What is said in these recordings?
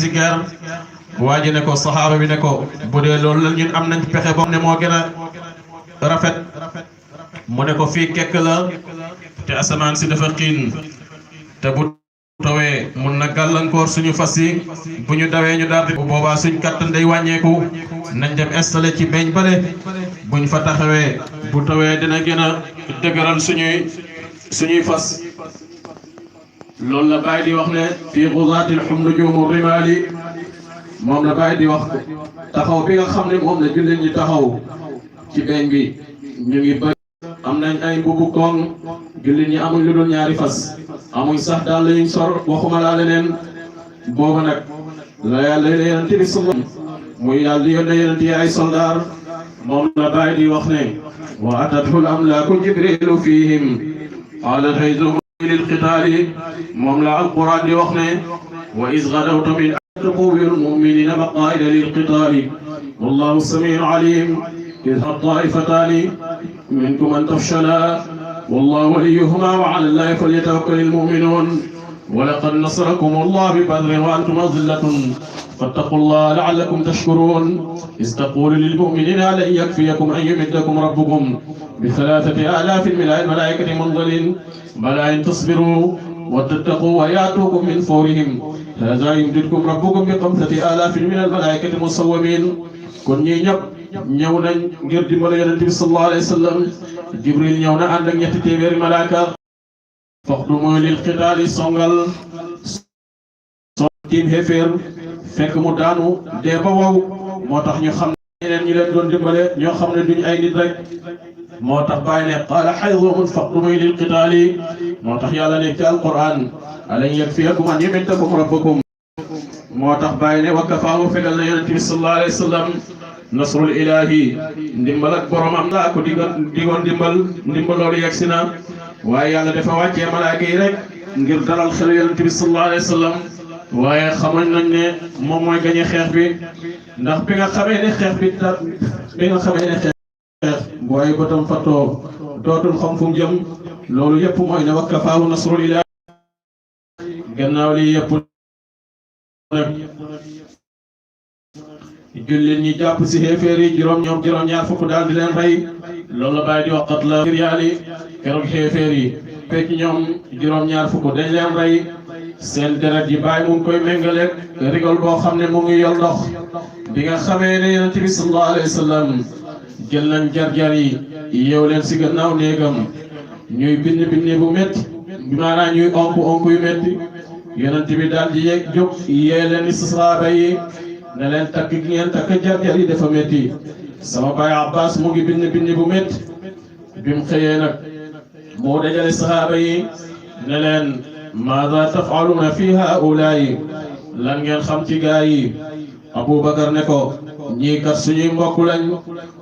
zikar waa ji ne ko saxaaba bi ne ko bu dee loolu la ñun am nañ pexe boo ne moo gën a rafet mu ne ko fii kekk la te asamaan si dafa xiin te bu tawee mun na gàllankoor suñu fas yi bu ñu dawee ñu daal di bu boobaa suñ kattan day wàññeeku nañ dem installé ci beñ bale buñ fa taxawee bu tawee dina gën a dëgëral suñuy fas loolu la Baay di wax ne fii xuzaatil nujuumu rimaali moom la Baay di wax taxaw bi nga xam ne moom la jullit ñi taxaw ci beñ bi ñu ngi bëri am nañ ay mbubu koŋ jullit ñi amuñ lu dul ñaari fas amuñ sax daal la ñuy sor waxuma laa leneen booba nag la yàlla yonent bi muy yàlla di yónnee yonent yi ay soldaar moom la Baay di wax ne wa atathul amlaaku jibrilu fihim qaala hayzuhum lil qitaali moom la alquran di wax ne wa iz gadawta min tuqawwil mu'minina maqaa'ida lil qitaali wallahu samii'un aliim إذ الطائفتان منكم أن تفشلا والله وليهما وعلى الله فليتوكل المؤمنون ولقد نصركم الله ببدر وأنتم أذلة فاتقوا الله لعلكم تشكرون إذ تقول للمؤمنين ألن يكفيكم أن يمدكم ربكم ب3,000 من الملائكة منزلين بلى إن تصبروا وتتقوا ويأتوكم من فورهم هذا يمددكم ربكم ب5,000 من الملائكة مسومين kon ñi ñëpp ñëw nañ ngir dimbale yonent bi sallallahu alayhi wa sallam jibril ñëw na ànd ak 300 malaaka faqdumu lil qitaali songal tiim xéeféer fekk mu daanu dee ba wow moo tax ñu xam ne ñeneen ñi leen doon dimbale ñoo xam ne duñ ay nit rek moo tax Baay ne qaala hayzuhum faqdumu lil qitaali moo tax yàlla ne ci alquran alan yakfiyakum an yumiddakum rabbukum moo tax Baay ne wa kafaahu fegal na yonent bi sallallahu alayhi wa sallam nasrul ilaahi ndimbal ak boromam laa ko digoon ndimbal loolu yegsi na waaye yàlla dafa wàccee malaaka yi rek ngir dalal xel yonent bi sallallahu alayhi wa sallam waaye xamoon nañ ne moom mooy gañe xeex bi ndax bi nga xamee ne xeex bu ay bëtam fattoo dootul xam fu mu jëm loolu yëpp mooy ne wa kafaahu nasrul ilaahi gannaaw li yëpp jullit ñi jàpp si xéeféer yi juróom-ñaar fukk daal di leen rey loolu la Baay di wax qatla riyaali keroog xéeféer yi fekk ñoom juróom-ñaar fukk dañ leen rey seen deret yi Baay mu ngi koy méngaleeg rigol boo xam ne mu ngi yor ndox bi nga xamee ne yonent bi sallallahu alayhi wa sallam jël nañ jar-jar yi yeew leen si gannaaw néegam ñuy bind bu métti maanaam ñuy onk yu métti yonent bi daal di jóg yee leen ni saxaaba yi ne leen takk gi ngeen takk jar-jar yi dafa métti sama baay Abbas mu ngi bind bu métti bi mu xëyee nag moo dajale saxaaba yi ne leen maada tafaluna fi haulayi lan ngeen xam ci gaa yi Abubakar ne ko ñii kat suñuy mbokk lañ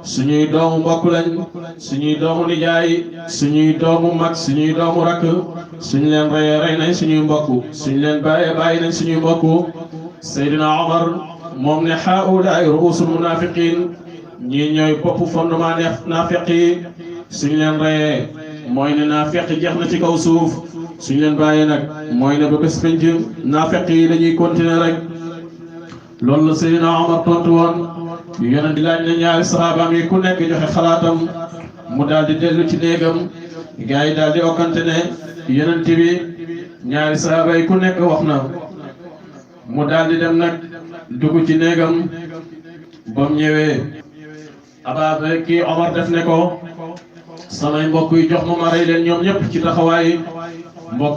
suñuy doomu mbokk lañ suñuy doomu nijaay suñuy doomu mag suñuy doomu rakk suñ leen reyee rey nañ suñuy mbokk suñ leen bàyyi nañ suñuy mbokk Seydina Omar moom ne haulaay ruusul munafiqin ñii ñooy bopp fondement naafiq yi suñ leen reyee mooy ne naafiq jeex na ci kaw suuf suñ leen bàyyee nag mooy ne ba bés penc naafiq yi dañuy continuer rek loolu la Seydina Omar tontu woon yonent di laaj na ñaari saxaabaam yi ku nekk joxe xalaatam mu daal di dellu ci néegam gars yi daal di okkante ne yonent bi ñaari saxaaba yi ku nekk wax na mu daal di dem nag dugg ci néegam ba mu ñëwee Ababacar kii Omar def ne ko samay mbokk yi jox ma rey leen ñoom ñëpp ci taxawaay mbokk